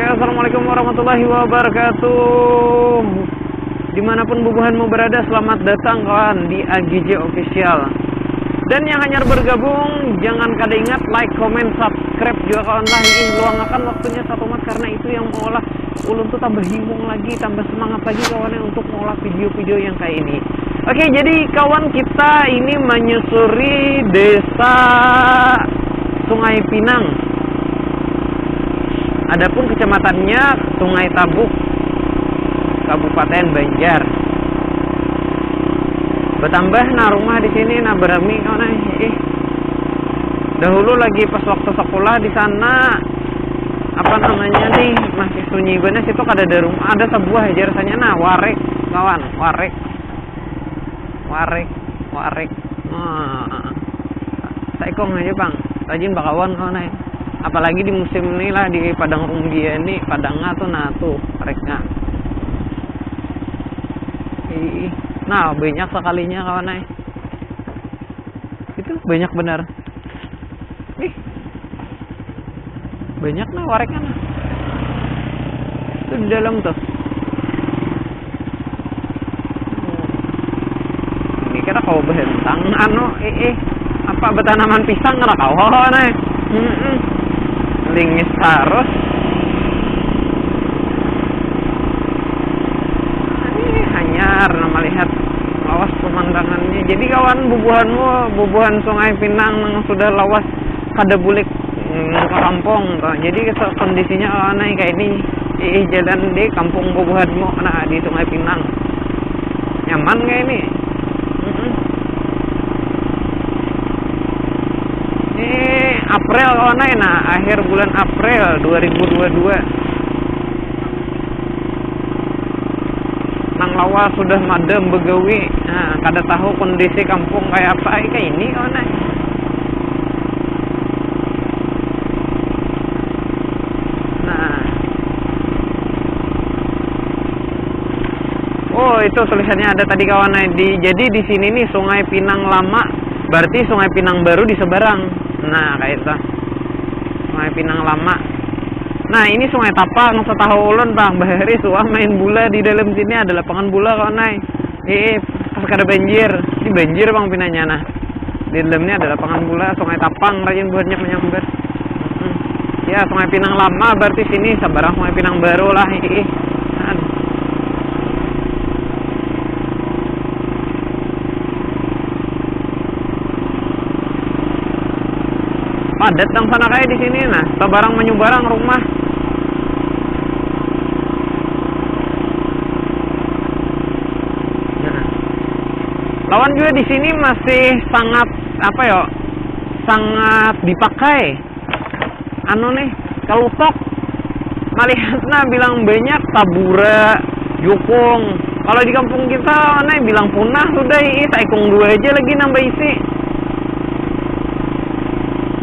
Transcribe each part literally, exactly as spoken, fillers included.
Assalamualaikum warahmatullahi wabarakatuh. Dimanapun bubuhanmu berada, selamat datang kawan di A G J Official. Dan yang hanyar bergabung, jangan kada ingat like, comment, subscribe juga kawan lah. Ini luangakan waktunya satu mat karena itu yang mengolah ulun tuh tambah himung lagi, tambah semangat lagi kawannya untuk mengolah video-video yang kayak ini. Oke, jadi kawan, kita ini menyusuri desa Sungai Pinang. Adapun kecamatannya Sungai Tabuk, Kabupaten Banjar. Bertambah nah rumah di sini nah berami kawan ai. Ih. Dahulu lagi pas waktu sekolah di sana apa namanya nih masih sunyi banget situ kada ada rumah ada sebuah aja rasanya nah warek kawan warek warek warek nah, saikung aja pang rajin bakawan kawan ai apalagi di musim ini lah di padang rumbia ini padangnya tuh nah tuh wariknya ih nah banyak sekalinya kawan ai itu banyak benar ih banyak nah wariknya nah itu di dalam tuh ini kira kau berhentang anu eh eh apa bertanaman pisang kira kau nah hmm lingis harus ini hanyar nah melihat lawas pemandangannya jadi kawan bubuhanmu bubuhan sungai pinang yang sudah lawas kada bulik hmm, ke kampung tuh. Jadi kondisinya aneh kayak ini. Ih jalan di kampung bubuhanmu nah di Sungai Pinang. Nyaman kayak ini. Mm-mm. Ini April kawan nah akhir bulan April dua ribu dua dua nang lawas sudah madam begawi nah, kada tahu kondisi kampung kayak apa kayak ini kawan nah. Nah. Oh, itu tulisannya ada tadi kawan nah. Di, jadi di sini nih Sungai Pinang Lama, berarti Sungai Pinang Baru di seberang. Nah, kayak itu. Sungai Pinang Lama. Nah, ini Sungai Tapang, setahu ulun pang bahari suah main bola di dalam sini ada lapangan bola kawan ai. Ih, pas kada banjir. Ini banjir pang pinanya nah. Di dalamnya ada lapangan bola, Sungai Tapang rajin buatnya menyambar. Hmm. Ya, Sungai Pinang lama berarti sini seberang Sungai Pinang baru lah. Ih. Nah. Padat nang sana kayak di sini nah, sebarang menyubarang rumah. Nah. Lawan juga di sini masih sangat apa ya? Sangat dipakai. Anu nih, kalau tok melihatnya bilang banyak tabura, jukung. Kalau di kampung kita nih bilang punah sudah ih saikung dua aja lagi nambah isi.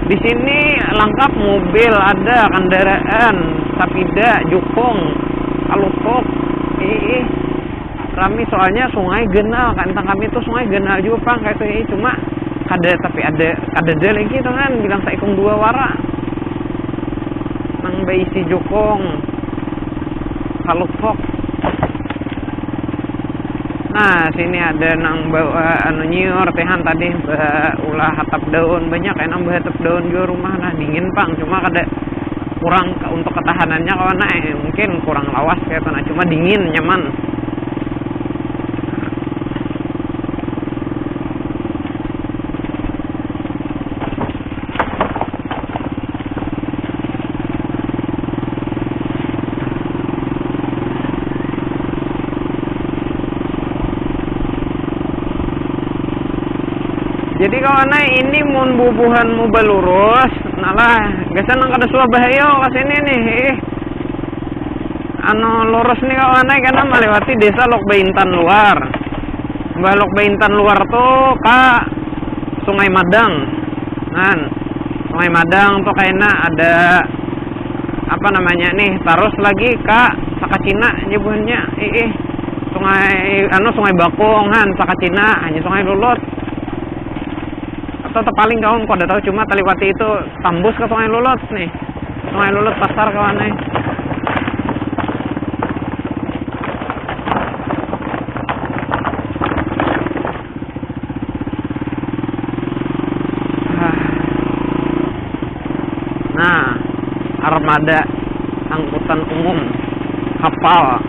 Di sini lengkap mobil ada, kendaraan, sapida, jukung, kalutuk, ih, rami soalnya sungai genal kan tentang kami tuh sungai genal juga pang kayak itu cuma kada tapi ada kada ada lagi tuh kan bilang saikung dua wara nang baisi jukung kalutuk nah sini ada nang bawa anu nyiur tehan tadi ulah hatap daun banyak ya nang bahatap daun juga rumah nah dingin pang cuma kada kurang untuk ketahanannya kawan nah eh, mungkin kurang lawas kayak nah cuma dingin nyaman Jadi kawan ini mun bubuhanmu balurus, nalah gasan nang kada suah bahayo ka sini nih. Ih. Anu lurus nih kawan ai kena melewati desa Lok Baintan luar. Mbah Lok Baintan luar tuh ka Sungai Madang. Nah, Sungai Madang tuh kayaknya ada apa namanya nih terus lagi ka Sakacina nyebuhannya ih sungai anu sungai Bakung han Sakacina hanya sungai Lulut atau tepaling kawan kok udah tahu cuma taliwati itu tambus ke sungai Lulut nih sungai Lulut pasar kawan nih armada angkutan umum, kapal.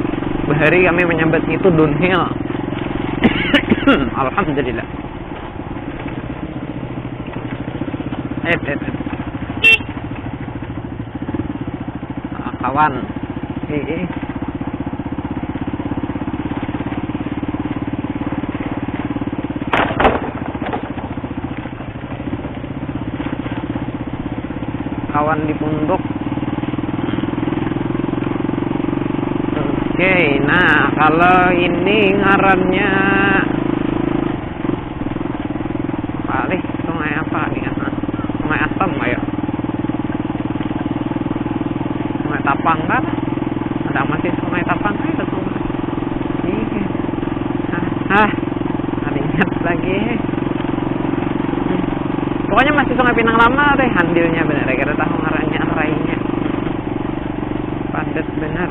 Bahari kami menyambat itu downhill. Alhamdulillah. Eh, eh, eh. Ah, kawan. Eh, eh. Kawan di punduk. Oke, nah, kalau ini ngarannya apa nih? Sungai apa nih? Ah, Sungai Asam kayak. Sungai Tapang kan? Ada masih Sungai Tapang kayak itu sungai. Iya. Ah, ah, ada ingat lagi. Hmm. Pokoknya masih Sungai Pinang Lama deh, handilnya bener ya, kada tahu ngarannya rainya. Padat bener.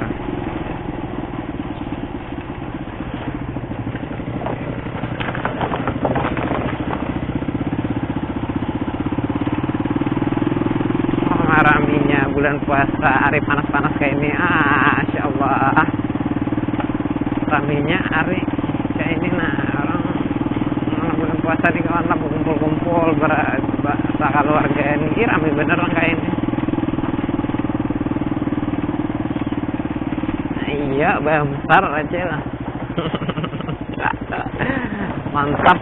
Oh, raminya bulan puasa, hari panas-panas kayak ini. Ah, Masya Allah. Raminya hari kayak ini, nah, orang, orang bulan puasa nih, kawan lah, berkumpul-kumpul, ber-, ber-, keluarga ini. Ih, rame bener orang kayak ini. Nah, iya, besar aja lah. Mantap.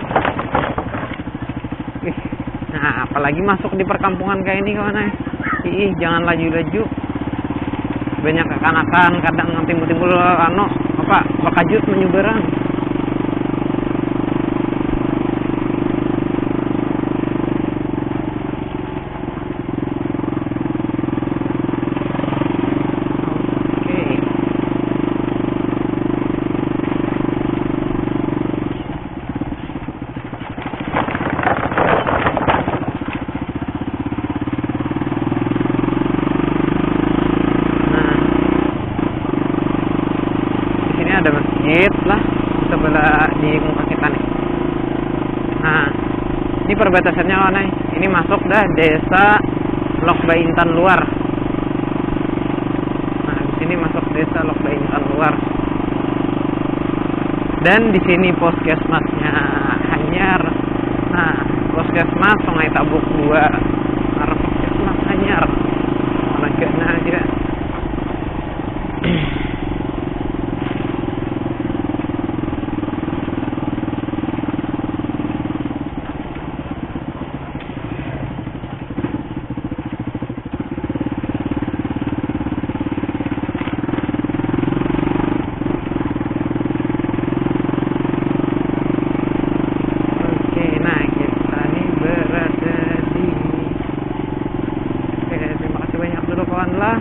Ih, nah, apalagi masuk di perkampungan kayak ini, kawan ai. Ih, jangan laju-laju. Banyak kekanakan, kadang timbul-timbul, anu, apa, bakajut menyubarang. Oke. Nah, di sini ada masjid lah, sebelah di muka kita nih. Nah, ini perbatasannya, kawan ai. Ini masuk dah desa Lok Baintan Luar. Nah, di sini masuk desa Lok Baintan Luar. Dan di sini puskesmasnya hanyar. Nah, puskesmas Sungai Tabuk dua. Karena puskesmas hanyar. Mana kena aja. Oke, nah, kita nih berada di, oke, terima kasih banyak dulu, kawan lah.